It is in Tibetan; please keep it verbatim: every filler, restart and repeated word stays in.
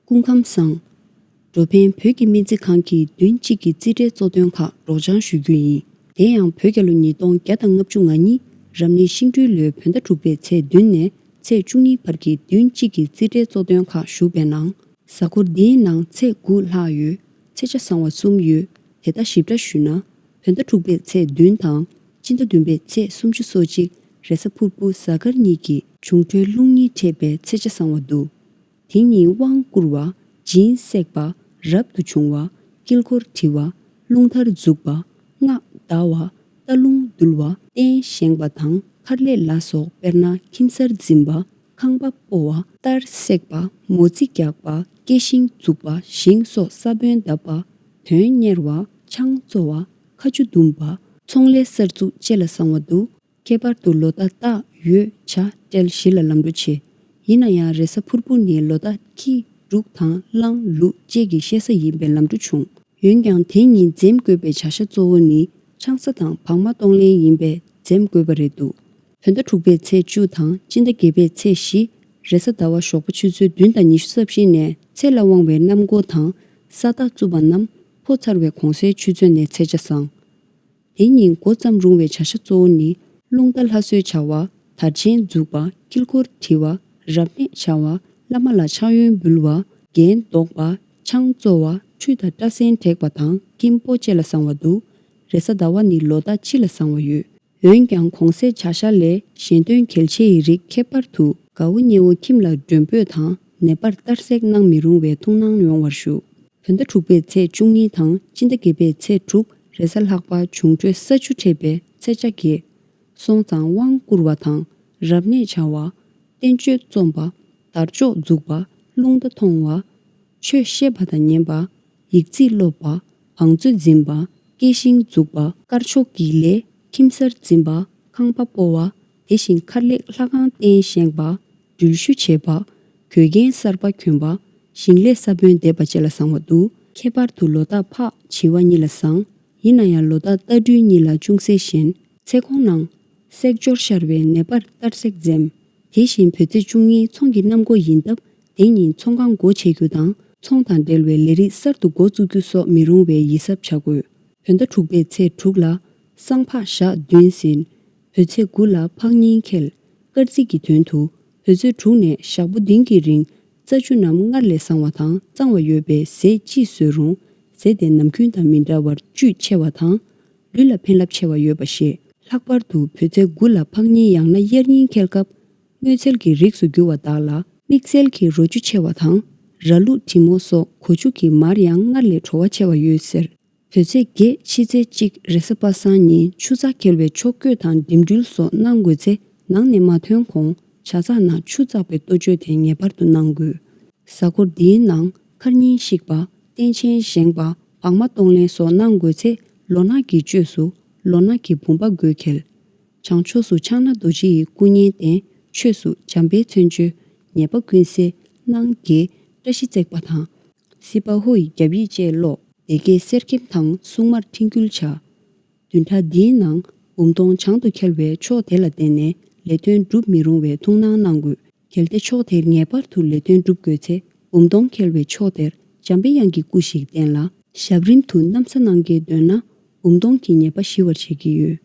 སྐུ་ཁམས་བཟང་། འགྲོ་ཕན་བོད་ཀྱི་སྨན་རྩིས་ཁང་གིས་བདུན་གཅིག་གི་རྩིས་ཁྲའི་གཙོ་དོན་ཁག་སྒྲོག་སྦྱང་ཞུ་རྒྱུ་ཡིན། དེ་ཡང་བོད་རྒྱལ་ལོ་ཉིས་སྟོང་བརྒྱ་དང་ལྔ་བཅུ་ང་གཉིས་རབ་གནས་ཤིང་སྦྲུལ་ལོའི་བོད་ཟླ་དྲུག་པའི་ཚེས་བདུན་ནས་ཚེས་བཅུ་གཉིས་བར་གྱི་བདུན་གཅིག་གི་རྩིས་ཁྲའི་གཙོ་དོན་ཁག་ཞུགས་པའི་ནང་། གཟའ་འཁོར་འདིའི་ནང་ཚེས་དགུ་ལྷག་ཡོད། ཚེས་ཆ་བཟང་བ་གསུམ་ཡོད། དེ་ལྟར་ཞིབ་ཕྲ་ཞུས་ན། བོད་ཟླ་དྲུག་པའི་ཚེས་བདུན་དང་། སྤྱི་ཟླ་བདུན་པའི་ཚེས་སུམ་ཅུ་སོ་གཅིག་རེས་གཟའ་ཕུར་བུ་གཟའ་སྐར་གཉིས་ཀྱི་འབྱུང་འཕྲོད་རླུང་གཉིས་འཕྲད་པའི་ཚེས་ཆ་བཟང་བ་འདུག་དེ་ཉིན་དབང་བསྐུར་བ། སྦྱིན་སྲེག་པ། རབ་ཏུ་བྱུང་བ། དཀྱིལ་འཁོར་བྲི་བ། རླུང་མཐར་འཛུགས་པ། སྔགས་བཟླ་བ། རྟ་རླུང་འདུལ་བ། རྟེན་བཞེངས་པ་དང་མཁར་ལས་ལ་སོགས། དཔེར་ན་ཁྱིམ་གསར་འཛིན་པ། ཁང་པ་སྤོ་བ། རྟར་བསྲེགས་པ། མོ་རྩིས་རྒྱག་པ། སྐྱེ་ཤིང་འཛུགས་པ། ཞིང་སོགས་ས་བོན་བརྡབ་པ། དོན་གཉེར་བ། ཆང་བཙོ་བ། ཁ་ཆུ་བརྡུང་བ། ཚོང་ལས་གསར་འཛུགས་བཅས་ལ་བཟང་བ་འདུག་ཁྱད་པར་དུ་ལོ་རྟགས་སྟག་ཡོས་བྱ་སྤྲེལ་བཞི་ལ་ལམ་འགྲོ་ཆེ། ཡིན་ན་ཡང་རེས་གཟའ་ཕུར་བུ་ནི་ལོ་རྟགས་ཁྱི་འབྲུག་དང་གླང་ལུག་བཅས་ཀྱི་བཤད་ས་ཡིན་པས་ལམ་འགྲོ་ཆུང་། འོན་ཀྱང་དེ་ཉིན་འཛེམ་དགོས་པའི་བྱ་བྱ་གཙོ་བོ་ནི་ཆང་ས་དང་བག་མ་གཏོང་ལེན་ཡིན་པས་འཛེམ་དགོས་པ་རེད་འདུག་བོད་ཟླ་དྲུག་པའི་ཚེས་བཅུ་དང་སྤྱི་ཟླ་བརྒྱད་པའི་ཚེས་བཞི། རེས་གཟའ་ཟླ་བ་ཞོགས་པ་ཆུ་ཚོད་བདུན་དང་ཉི་ཤུ་རྩ་བཞི་ནས་ཚེས་ལ་དབང་བའི་གནམ་སྒོ་དང་ས་རྟགས་བཙུགས་པ་རྣམས་ཕོ་ཚར་བའི་གུང་སེང་ཆུ་ཚོད་ནས་ཚེས་ཆ་བཟང་། དེ་ཉིན་འགོ་བརྩམས་རུང་བའི་བྱ་བྱ་གཙོ་བོ་ནི། རླུང་རྟ་ལྷ་གསོལ་བྱ་བ། དར་ཆེན་འཛུགས་པ། དཀྱིལ་འཁོར་བྲི་བ། རབ་གནས་བྱ་བ། བླ་མ་ལ་ཕྱག་གཡོན་འབུལ་བ། རྒྱན་འདོགས་པ། ཆང་བཙོ་བ། ཁྲུས་དང་སྐྲ་སེན་བྲེག་པ་དང་སྐྱིན་པོ་བཅས་ལ་བཟང་བ་འདུག་རེས་གཟའ་ཟླ་བ་ནི་ལོ་རྟགས་སྤྱི་ལ་བཟང་བ་ཡོད། འོན་ཀྱང་གུང་སེང་བྱ་བྱ་ལས་གཞན་དོན་གལ་ཆེའི་རིགས་ཁྱད་པར་དུ་དགའ་བོ་ཉེ་བོ་ཁྱིམ་ལ་མགྲོན་འབོད་དང་ནད་པར་གཏར་སྲེག་གནང་མི་རུང་བའི་ཐུགས་སྣང་ཡོང་བར་ཞུ། བོད་ཟླ་དྲུག་པའི་ཚེས་བཅུ་གཉིས་དང་སྤྱི་ཟླ་བརྒྱད་པའི་ཚེས་དྲུག་རེས་གཟའ་ལྷག་པ་འབྱུང་འཕྲོད་ས་བཅུ་འཕྲད་པའི་ཚེས་ཆ་བརྒྱད། སོང་ཙང་དབང་བསྐུར་བ་དང་རབ་གནས་བྱ་བ། བསྟན་བཅོས་རྩོམ་པ། དར་ལྕོག་འཛུགས་པ། རླུང་རྟ་མཐོང་བ། ཆོས་བཤད་པ་དང་ཉན་པ། ཡིག་རྩིས་སློབ་པ། བང་མཛོད་འཛིན་པ། སྐྱེ་ཤིང་འཛུགས་པ། དཀར་ཕྱོགས་ཀྱི་ལས། ཁྱིམ་གསར་འཛིན་པ། ཁང་པ་སྤོ་བ། དེ་བཞིན་མཁར་ལས་ལྷ་ཁང་རྟེན་བཞེངས་པ། འགྲུལ་བཞུད་བྱེད་པ། གོས་རྒྱན་གསར་པ་གྱོན་པ། ཞིང་ལས་ས་བོན་འདེབས་པ་བཅས་ལ་བཟང་བ་འདུག་ཁྱད་པར་དུ་ལོ་རྟགས་ཕག་བྱི་བ་གཉིས་ལ་བཟང་། ཡིན་ན་ཡང་ལོ་རྟགས་རྟ་སྦྲུལ་གཉིས་ལ་ཅུང་ཟད་ཞན། ཚེ་གོང་ནང་། སྲེག་སྦྱོར་ཤར་བའི་ནད་པར་གཏར་སྲེག་འཛེམ། དེ་བཞིན་བོད་ཚེས་བཅུ་གཉིས་ཚོང་གི་གནམ་སྒོ་ཡིན་སྟབས་དེ་ཉིན་ཚོང་ཁང་སྒོ་ཕྱེ་རྒྱུ་དང་ཚོང་དང་འབྲེལ་བའི་ལས་རིགས་གསར་དུ་འགོ་བཙུགས་རྒྱུ་སོགས་མི་རུང་བའི་ཡིད་གཟབ་བྱ་དགོས། བོད་ཟླ་དྲུག་པའི་ཚེས་དྲུག་ལ་སང་ཕག་ཞག་བདུན་ཟིན། བོད་ཚེས་དགུ་ལ་ཕག་གཉིས་འཁེལ། སྐར་རྩིས་ཀྱི་དོན་དུ་བོད་ཚེས་དྲུག་ནས་ཞག་པོ་བདུན་གྱི་རིང་རྩ་ཆུ་རྣམས་སྔར་ལས་བཟང་བ་དང་གཙང་བ་ཡོད་པའི་ཟས་ཅིས་བཟོས་རུང་ཟས་དེ་ནམ་རྒྱུན་དང་མི་འདྲ་བར་བཅུད་ཆེ་བ་དང་། ལུས་ལ་ཕན་རླབས་ཆེ་བ་ཡོད་པ་ཤེས། ལྷག་པར་དུ་བོད་ཚེས་དགུ་ལ་ཕག་གཉིས་ཡང་ན་དབྱར་གཉིས་འཁེལ་སྐབས། མངོན་གསལ་གྱི་རིགས་སུ་གྱུར་བ་དག་ལ་དམིགས་བསལ་གྱི་རོ་བཅུད་ཆེ་བ་དང་། ར་ལུག་དྲི་མོ་སོགས་གོ་ཆུ་གི་མར་ཡང་སྔར་ལས་བྲོ་བ་ཆེ་བ་ཡོད་ཟེར། བོད་ཚེས་བརྒྱད་ཕྱི་ཚེས་གཅིག་རེས་གཟའ་པ་སངས་ཉིན་ཆུ་རྩ་འཁེལ་བའི་ཆོ་ག་དང་འགྲིམ་འགྲུལ་སོགས་གནང་དགོས་ཚེ་ནང་ནས་མ་ཐོན་གོང་ཇ་ཚགས་ནང་ཆུ་བཙགས་པའི་གཏོ་བཅོས་དེ་ངེས་པར་དུ་གནང་དགོས། གཟའ་འཁོར་འདིའི་ནང་མཁར་རྙིང་བཤིག་པ། རྟེན་ཆེན་བཞེངས་པ། བག་མ་གཏོང་ལེན་སོགས་གནང་དགོས་ཚེ་ལོ་ནག་གི་བཅོས་སུ་ལོ་ནག་གི་བུམ་པ་སྒོས་འཁེལ། བྱང་ཕྱོགས་སུ་ཕྱག་ན་རྡོ་རྗེ་ཡི་སྐུ་བརྙན་བསྟན། ཆོས་སུ་འཇམ་དཔལ་མཚན་བརྗོད། ཉེས་པ་ཀུན་སེལ། སྣང་བརྒྱད། བཀྲ་ཤིས་བརྩེགས་པ་དང་། སྲིད་པ་ཧོ་ཡི་རྒྱབ་ཡིག་བཅས་ཀློག། སྡེ་བརྒྱད་གསེར་སྐྱེམས་དང་སྲུང་མར་འཕྲིན་བསྐུལ་བྱ། བདུན་ཕྲག་འདིའི་ནང་འབུམ་སྟོང་བྱང་དུ་འཁེལ་བའི་ཕྱོགས་དེ་ལ་བརྟེན་ནས་ལས་དོན་སྒྲུབ་མི་རུང་བའི་ཐུགས་སྣང་གནང་དགོས། གལ་ཏེ་ཕྱོགས་དེར་ངེས་པར་དུ་ལས་དོན་སྒྲུབ་དགོས་ཚེ་འབུམ་སྟོང་འཁེལ་བའི་ཕྱོགས་དེར་འཇམ་པའི་དབྱངས་ཀྱི་སྐུ་ཞིག་བསྟན་ལ། ཞབས་རིམ་དུ་ནམ་ས་གནང་གལ་འདོད་ན་འབུམ་སྟོང་གི་ཉེས་པ་ཞི་བར་བྱེད་ཀྱི་ཡོད།